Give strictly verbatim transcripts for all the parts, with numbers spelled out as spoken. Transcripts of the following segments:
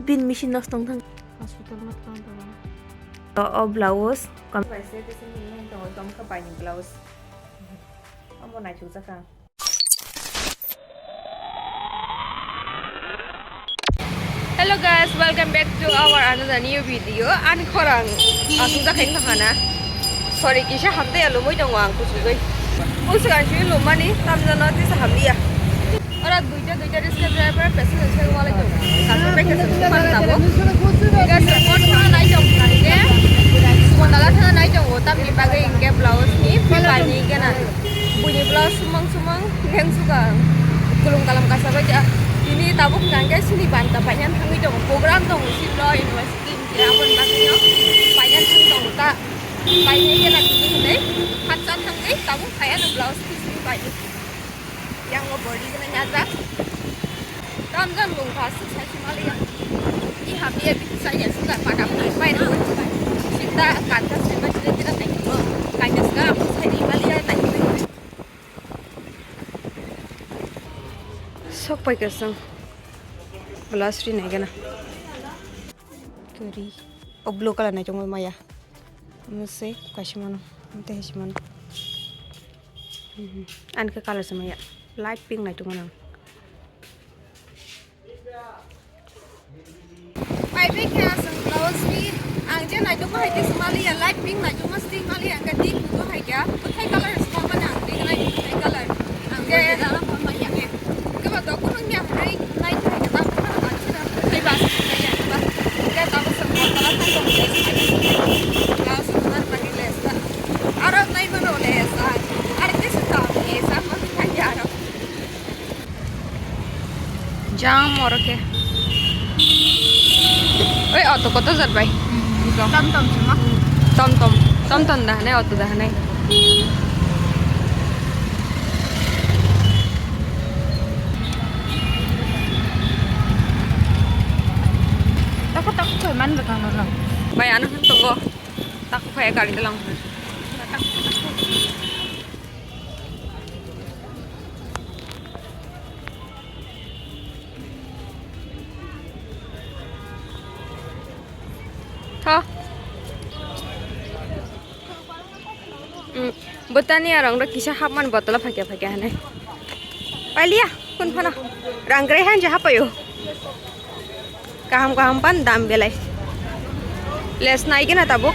Bin machine nosto wng thang. Hospital ma thang thang. O, o blouse. Bai se, te se ni hen tongo, tong kha bai ni blouse. Amo naithok jakha. Hello guys, welcome back to our another new video. Ani khorang asuk jakha wng thang na. Sorry, kisa hamtwi ya lumui tongo ang kuchugwi. Bwswk ang chini lumani tamjano tisa hamliya. Ora duita duita riksha driver passenger se walai tongo. Kaisa package se man tabo. Gas report thang nai tong kha hingke. Sumandala thang nai tongo. Tamni bagwi hingke blouse ni pipani gana. Buini blouse sumang sumang leng suka. Kulung kalam kasa bai ja. Ini tabuk nangke sini banta payan thangwi tongo. Program tongo siblo university ni abon bagwi no. Payan thang tongo ta. Payan gana tini hindai. Hatsa thangwi tabuk payan blouse sini bai. Yang lo body gana nyajak. Tam jam lung kha suk sai sima liya. I hap ye bi sai ya suka pada pai pai na. Sinta kan ta sai ba sila kita tai ko. Kan ya suka aku sai di mali ya tai. Sok pai ka sang. Blouse ri nai gana. Kari. O blue color nai chong maya. Mese kasimano. Mete hisimano. Mhm. Ani khe color se maya. Light pink nai tongmani ang. Pai bai khe aswk blouse ni ang je nai tongma hai khe se mali ya, light pink nai tongma sting mali ya, ang khe deep blue hai khe bwthai color se tongmani ang, bwthai color. Ang je dala phone maya. Kebo dokun wngya hai nai thai khe ta phone ang sina bwthai bas nai ya ba. Khe ta bwswk phone kala phone tong ya. Blouse se tongmani bagwi le sa. Aro nai mano le sa. Aro khe se ta ni sa ma thai ya aro. Jam oro khe. Oi, auto koto jat bai? Tom tom sima. Tom tom. Tom tom da hanai, auto da hanai. Tako tako khe man da thang no. Bai ano han tongo. Tako phai gari dalang. Tho. Hmm, bwtani arong rok kisa hapmani botolo phaikya phaikya hinwi. Pailiya, kun phano. Rang kwrwi hai je hapaio. Kaham kaham pan dam belai. Les nai gana tabuk.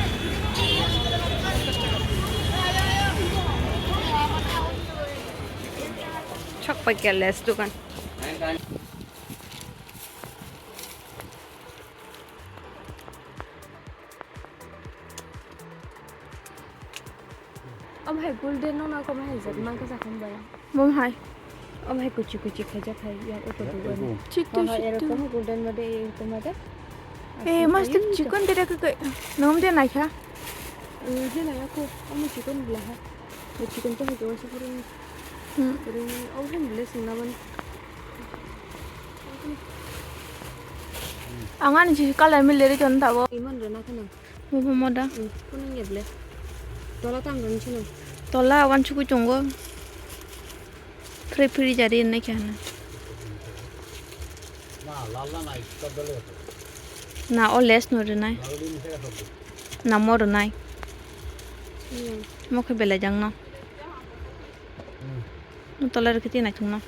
Sok paikya les dukan. Omo hai golden no na, omo hai jat man khe sakhum bai. Bo hai. Omo hai kuchi kuchi khaijak hai yang auto dugan. Chik tu, chik tu. Erokom golden mode, erokom mode. Eh, mas tik chikon tere ke ke. Nom de nai kha. Eh, je nai ko. Omo chikon bla ha. Bo chikon to hai ko se purung. Hmm. Purung. Omo hai bla sing na man. Ang ani si color mile ri ton tabo. Iman rana khana. Bo bo moda. Hmm, kunang ya ble. Tola tang ron chino. Tola wan chuku chungo. Free free jari nai kya na. Na, lal na nai, tab dale. Na, o les no rinai. Lal din se ka. Na, mo rinai. Hmm. Mo khe belai jang no. Hmm. No tola rikiti nai chung no.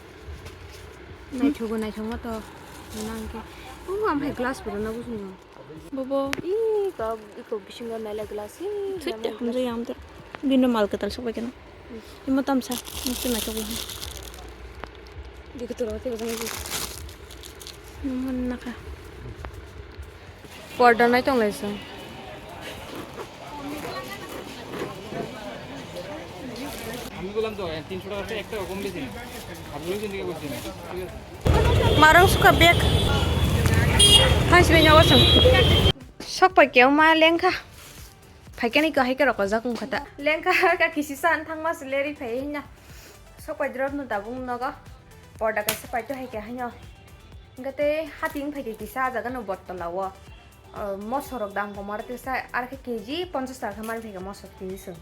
Naithogo, naithokma to nang khe. O, am hai glass pura na bujung. Bobo. Ih, ka, iko bisingo naila glass, ih, thik de, hamjai ang de. Bino mal kwtal sok bai keno. Imo tamsa, mesti naithok bo. Di kwtal te bajang di. Numan naka. Porda nai tong lai song. আমি বললাম তো, তিনশো টাকা একটা কম বেশি না। আপনি ওই দিন থেকে বলছেন, ঠিক আছে? Marung suka bag. Hai sini nyawa song. Sok pai keu ma lengkha. Phaikani ko hai ke roko jakung khata. Lengkha ka kisi san thangma se leri phai hinna. Sok pai drop no tabung nogo. Porda kaisa paito hai khe haino. Hingke tei hating phaikhe kisa ah jaga no bottola o, ah, moso rok dam kom aro tesa ar khe K G ponchas taka khe mani phaikhe moso tini chwng.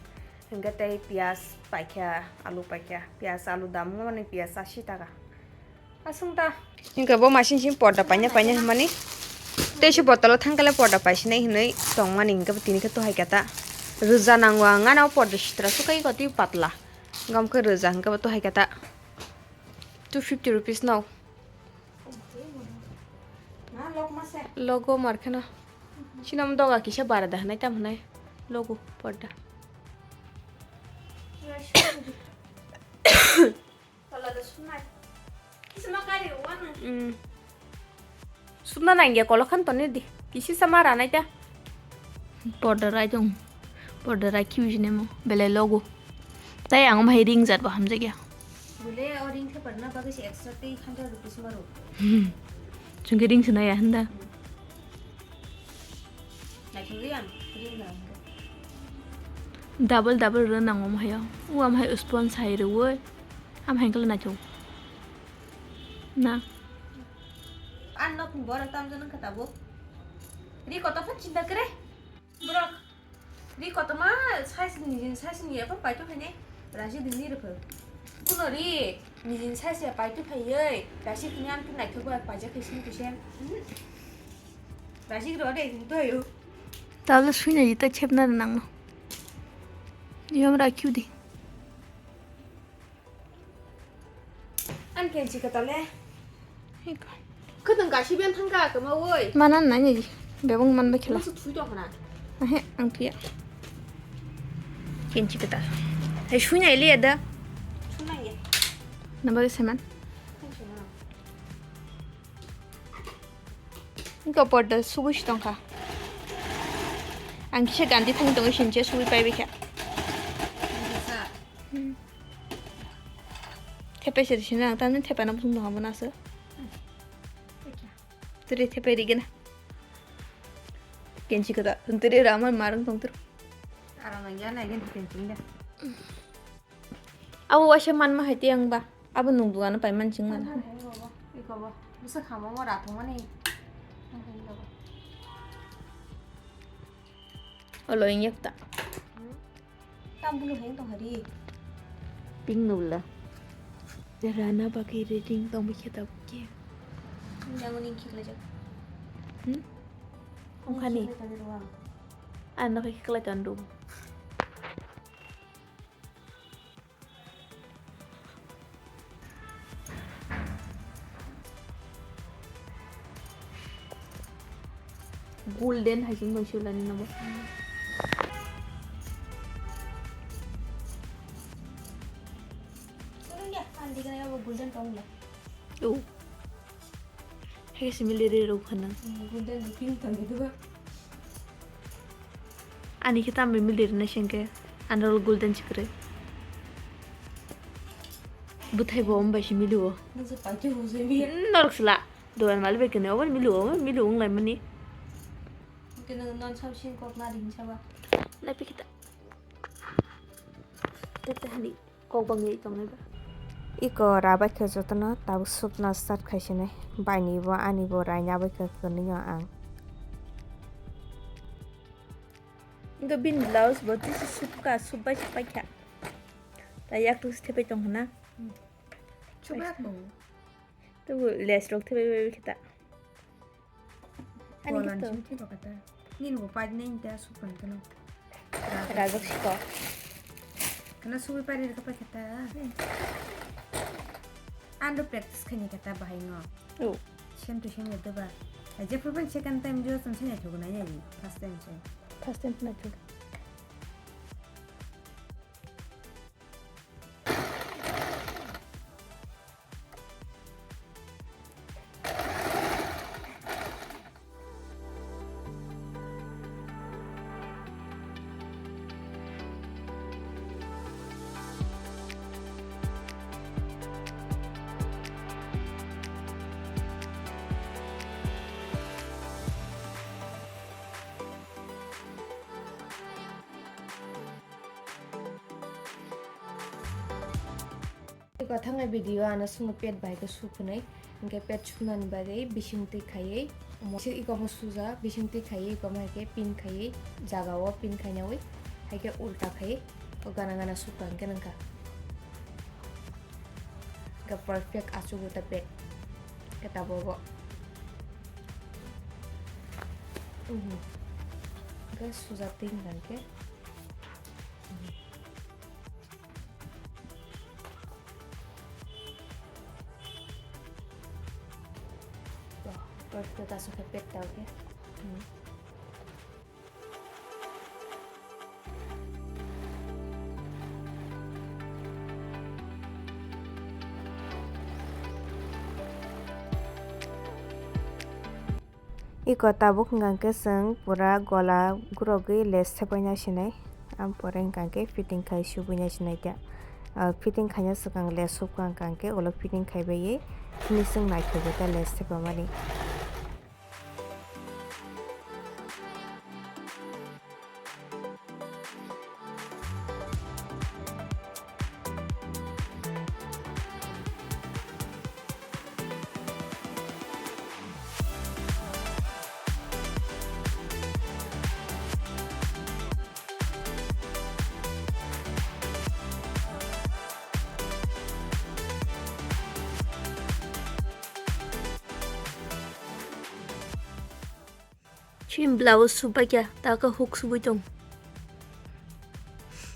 Hingke tei piyaj paikha, alu paikha, piyaj alu dam wngmani piyaj ashi taka. Aswng ta. Hingke bo machine simi porda paina paina hwnmani. Tei se botolo thangkale porda paisinai hinwi tongmani hinkhe bo tini khe tohai khe ta. Rwja nango ang, ano porda sitra sukai kotwi patla. Gam khe rwja hinkhe bo tohai khe ta. Two fifty rupees no. Logo mar kheno. Sinam doga kisa bara da hinai tam hinai. Logo porda. Tola da sunai. Kisa ma kari wana. Mm. Sumna nangya kolo khan toni di. Kisi sama ranai ta. Border rai dong. Border rai kiwi jine mo. Belai logo. Tai ang mai ring jat bo hamjak ya. Bole o ring the parna bagwi se extra tei hundred rupees maro. Chungi ring sina ya handa. Naithok ri ang, ring na ang. Double double rw nango mo hayo. U am hai sponge hai rw. Am hai kala naithok. Na. An nok borok tam jana kha tabuk. Ri koto phan chinta kre. Borok. Ri koto ma size ni, size ni apa paitu phai ne. Raji dini rw pho. Kuno ri ni size ya paitu phai yei. Raji kini an tu naithok ba paja khai sini tu sem. Raji ro de tu yo. Tabla suina jita chepna nang no. Yom rakhiu di. An kenchi ka tole. Hiko. Khudung kashi ben thangka kama woi. Mana nanya ji. Bebong man ba khela. Musu thui to khana. Ahe, ang thuya. Kenchi ka ta. Hai shunya ile ada. Sunang ya. Namba seman. Hiko porda subu si tongkha. Ang kisa ganti thang tongo sinche subu pai bikha. Thepai se sini ang tani thepai na bosong tongha mona se. Tiri thepai rigena. Kenchi kata tiri rama marang tong tiro. Arang nang ya na gen kenchi da. Abo waisa man ma hai te ang ba. Abo nung dugan pai man ching man. Iko bo. Bisa khamo mo rathong mani. Olo ingyek ta. Tam bulu heng tong hari. Pink nula. Rana bagwi reading tong bikhe ta bukhe. Yang ning khikla jak. Hmm? Ongkhani. Khikla tani ruang. Ano khikla tandu. Golden hai sing bai sulani nabo. Sulung ya, andi kana ya bo golden tong la. Oh. Hai simi lere ro khana. Golden looking tong gitu ba. Ani khe tamni milir na sengke, anarol golden chikre. Bwthai bo ombai si mili o. Nungsa paiti hujai mi. Norok sila. Dogan mali bai kene obo mili o, obo mili o wng lai mani. Kene non sam sing kok na ring saba. Lai pikita. Tete hani. Kok bangwi tongnai ba. Iko rabai khe jotono tabuk supna start khaisinai. Baini bo ani bo raina bai khe kwnwi o ang. Indo bini blouse bo tisi supka, supbai supai kha. Ta yak tu thepai tong khna. Supra ko. Tu les rok thepai bai khe ta. Ani Kolan gift. Simi thik kata. Nini bo paj nai ta supran kano. Rajak siko. Kana subi pari ka pa kata. Ando practice khani kata bahai ngo. Oh. Same to same yadda ba. Aja purban second time jo sam sene thugo na yari. First time se. First time na thugo. Iko thangnai video ano swngo pet bai khe su phunui, hinkhe pet sumnani bagwi bising twi khaiwi, omo se iko omo suja, bising twi khaiwi, iko omo hai khe pin khaiwi, jaga o pin khainawi, hai khe ulta khai, o gana gana sukha hinkhe nangkha. Hinkhe perfect achugo ta pet. Hinkhe tabuk bo. Mhm. Hwnkhe suja twi hwnkha hwnkhe. Wah, koi koi kasu khe pek tao khe. Hmm. Iko tabuk hwnkha khe chwng pura gola gurogwi lace thepaina sinai, ampore hwnkha khe fitting khai subuina sinai ta. Ah, fitting khaina swkang lace subkha hwnkha khe ulo fitting khaibai finishing naithokgwi ta lace thepamani. Chini blouse subbai kha, ta khe hook subui tong.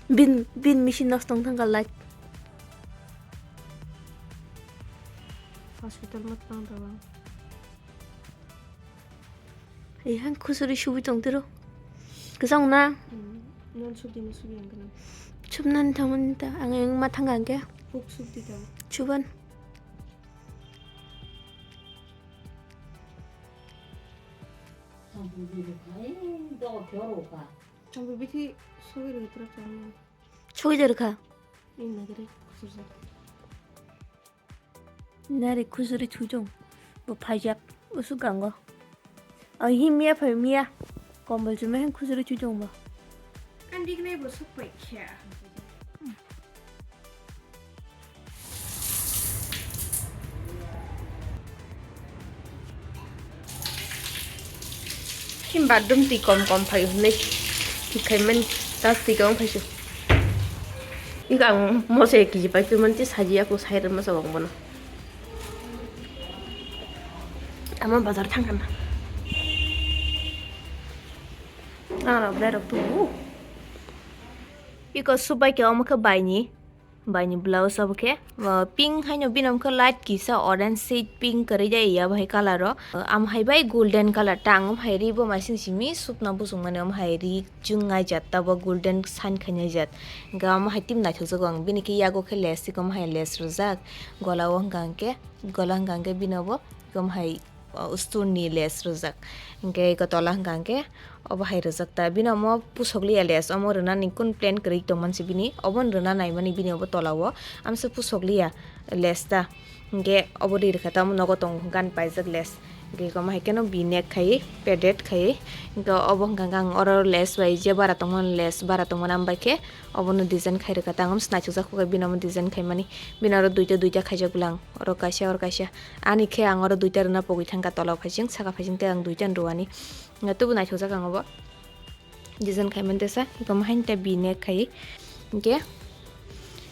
Bin, bin machine nosto wng thangkha light. Hospital ma tang tabang. Ai hang khusuri subui tong tiro. Kwchang na? Hmm, non subdi no subi ang kana. Subnani thangmani ta, ang yang ma thangkha hwnkhe. Hook subdi ta. Suban. Sampo bithi sogwi rwgwi tura chongmani. Sogwi rwkha? Nini nagari khusuri. Nari khusuri thujung. Bo phaijak. Usuk gango. Ang hi miya phai miya. Kombol chumai hwn khusuri thujung bo. Ang dignai bo suk pai khe. Him bathroom twi kom kom phai hwnwi twi khai mani tas twi kom phai su. Ika ang mose kiji pai tu mani saji aku sai rwma sa bang bono. Ama bazar thang kana. Ang rok dai rok tu. Iko subai ke omo khe baini. Baini blouse obo khe, uh, pink haino bini omo khe light kisa orange shade pink kwrwi de ya bahai colour o. Uh, am hai bai golden colour ta ang omo hai ri bo masing simi sukna busung mani omo hai ri chwng ngai jat ta bo golden sign khainai jat. Hwnkhe omo hai tini naithok jago ang bini khe yago khe lace omo hai lace rwjak gola o hwnkha hwnkhe gola hwnkha hwnkhe bini obo omo hai o, stone ni lace rwjak. Hwnkhe eko tola hwnkha hwnkhe obo hai rwjak ta. Bini omo pusok liya lace, omo rwnani kun plan kwrwi tongmani se bini, obo rwna naimani bini obo tola o. Amse pusok liya lace ta. Hwnkhe obo ri rwkha ta, omo nogo tongo hwnkhe ani paijak lace. Hwnkhe omo hai kheno V-neck khai, padded khai. Hwnkhe obo hwnkha hwnkhe ang oro lace bai je bara tongmani lace, bara tongmani am bai khe obono design khai rwkha ta. Ang omo se naithok jak khe bini omo design khaimani. Bini oro duita duita khaijak bwlang, oro kaisa, oro kaisa. Ani khe ang oro duita rwna pogwi thangkha, tola phaising, saka phaising tei ang duita rwani. Nga tubu naithokjak ang obo. Design khaimani tesa, ikomo haini ta V-neck khai. Hwnkhe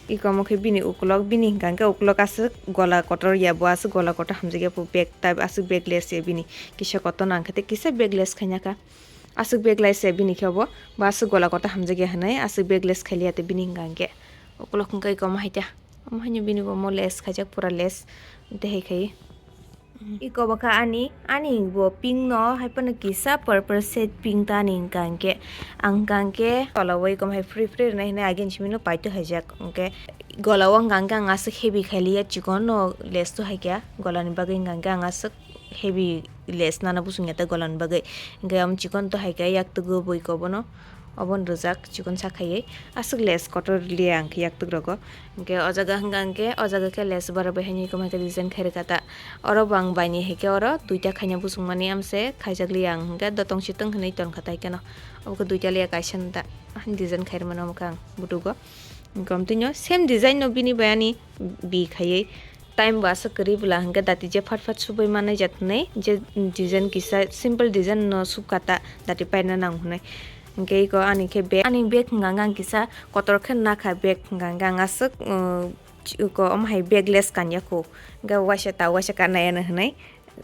ikomo khe bini ukulok, bini hwnkha hwnkhe ukulok aswk gola kotor ya, bo aswk gola kotor hamjakya, bo bag ta aswk bag lace ya bini. Kisa kotor nangkhe tei kisa bag lace khainakha. Aswk bag lace ya bini khe obo, bo aswk gola kotor hamjakya hwnwi aswk bag lace khailiya tei bini hwnkha hwnkhe ukulok hwnkhe ikomo haita. Omo haino bini bo omo lace khaijak, pura lace tei hai khai. Iko bo kha ani, ani bo pink no, hai phano kisa purple shade pink ta ani hwnkha hwnkhe. Ang hwnkha hwnkhe tola o iko hai free free rwnai hinwi agini simi no paito haijak. Hwnkhe gola o hwnkha hwnkhe ang aswk heavy khailiya, chikon no lace to haikha. Gola ni bagwi hwnkha hwnkhe ang aswk heavy lace nana busung ya ta gola ni bagwi. Hwnkhe omo chikon to haikha, yak twgo bo iko bono. Obo ni rwjak chikon sa khaiwi aswk lace kotor liya ang khe yak twk rogo. Hwnkhe o jaga hwnkha hwnkhe o jaga khe lace bara bai haino iko mai khe design khai rwkha ta. Oro bo ang baini hai khe oro duita khaina busung mani amse khaijak liya ang hwnkhe dotong sitong hwnwi ton kha tai khe no. Obo khe duita liya kaisa no ta design khai rwmani omo khe ang butugo. Hwnkhe omo twi no same design no bini bai ani bi khaiwi. Time bo aswk kwrwi bwla hwnkhe dati je phat phat subui manai jat hwnwi je design kisa simple design no subkha ta dati paina nang hwnwi. Hwnkhe iko ani khe bag, ani bag hwnkha hwnkhe ang kisa kotor khe nakha bag hwnkha hwnkhe ang aswk, uh, iko omo hai bag lace kanya kho hwnkhe waisa ta waisa kanai ano hwnwi.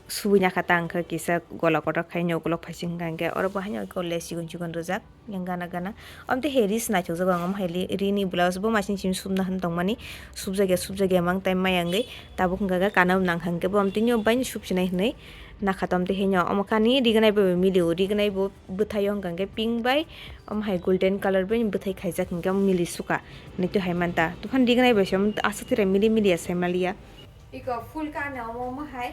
Subui nakha ta wngkha kisa gola kotor khaino ukulok phaising hwnkha hwnkhe oro bo haino khe lace chikon chikon rijak yang gana gana. Omte he ris naithokjago ang, omo hai li-, rini blouse bo machine simi subna hwn tongmani, subjakya subjakya mang time maya wngwi tabuk hwnkha khe kana nang hwnkhe bo omtini o baini subsinai hwnwi nakha tomte hino omo kani rignai bo milio, rignai bo bwthaio hwnkha hwnkhe pink bai omo hai golden colour bai bwthai khaijak hwnkhe omo mili suka hwnwi twi hai manta. Tufan rignai bai se omo aswk tira mili mili ya sai maliya. Iko full kani omo omo hai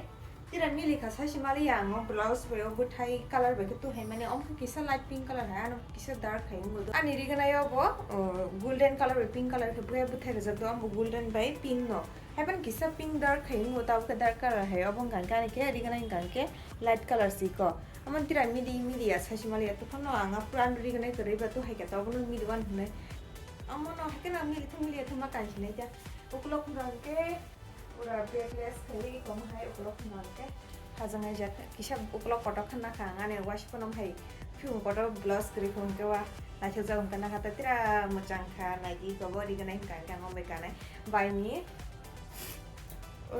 tira mili kha sai se maliya ang o blouse bai o bwthai colour bai khe twi hai mani omo khe kisa light pink colour hai ano kisa dark hai wngwi do. Ani rignai o bo, uh, golden colour bai pink colour khe bwya bwthai rijak do omo golden bai pink no. Haiphano kisa pink dark hai wngwi tabuk khe dark colour hai obo wngkha hwnkhe ani khe rignai wngkha hwnkhe light colour si ko. Omo tira mili mili ya sai se maliya tufano ang a pura ano rignai kwrwi ba twi hai khe to obono mili wan hwnwi. Omo no haikhe no mili thung mili ya thung ma kansinai ta. Ukulok wngkha hwnkhe pura backless khaiwi iko omo hai ukulok wngkha hwnkhe. Hajaknai jak kisa ukulok kotor khe nakha ang ani waisa phano hai phiyung kotor blouse kwrwi phano hwnkhe wa naithokjak hwnkhe nakha ta tira mwchang kha naidi iko bo rignai hwnkha hwnkhe ang omo bai kanai. Baini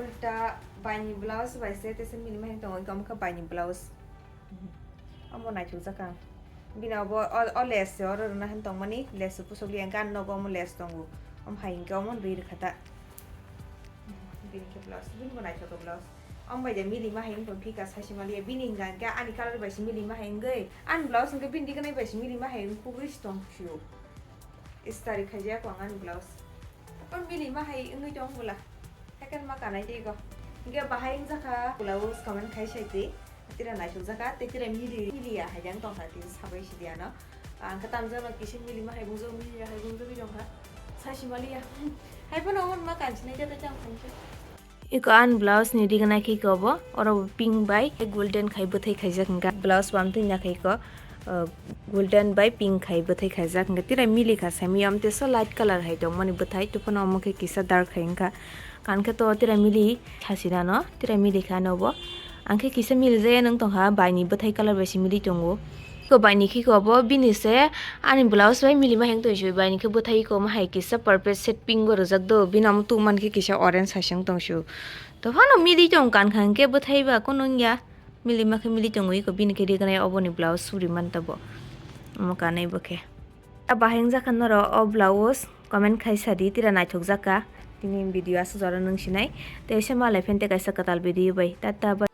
ulta baini blouse bai se tesa mili ma hwn tongo, wngkha wngkha baini blouse. Omo naithokjak ang. Bini obo o, o lace se oro rwna hwn tongmani, lace se pusok liya, hwnkhe ani nogo omo lace tongo. Omo hai hwnkhe omo rwi rwkha ta. Bini khe blouse, bini bo naithok khe blouse. Omo bai de mili ma hai wngkha phika sai se maliya. Bini hwnkha hwnkhe ani colour bai se mili ma hai wngwi. Ani blouse hwnkhe bini rignai bai se mili ma hai wngkugwi se tong phio. Istari khaijak ang ani blouse. Kon mili ma hai wngwi tong bwla. Second ma kanai tei go. Hwnkhe bahai wngjakha blouse comment khai sai twi. Tira naisuk jaka tei tira mili mili ya hai jang tong kha tei sabai si dia no. Ang khe tamjak no kisa mili ma hai bungjak mili ya hai bungjak tong kha. Sai si mali ya. Hai phano omo ma kansinai jata chang khansai. Iko ani blouse ni rignai khe iko bo, oro bo pink bai golden khai bwthai khaijak hwnkha. Blouse bo amtwi nakha iko, uh, golden bai pink khai bwthai khaijak hwnkha. Tira mili kha simi, omo teisa light colour hai tongmani bwthai, tufano omo khe kisa dark hai wngkha. Kan khe to tira mili khasi nano, tira mili kha ano bo. Ang khe kisa mili jaya nang tongkha, baini bwthai colour bai se mili tongo. Iko baini khe iko bo bini se ani blouse bai mili ma heng tong sio, baini khe bwthai iko ma hai kisa purple shade pink bo rijak do, bini omo tuk man khe kisa orange hai se wng tong sio. To phano mili tong kan kha hwnkhe bwthai ba kunu wngya, mili ma khe mili tongo iko bini khe rignai oboni blouse suri man tabo. Omo kanai bo khe. A bahai wngjakha norok o blouse comment khai sadi tira naithokjakha. Tini video aswk jora nung sinai. Tei se malai phente kaisa kwtal video bai. Tata bai.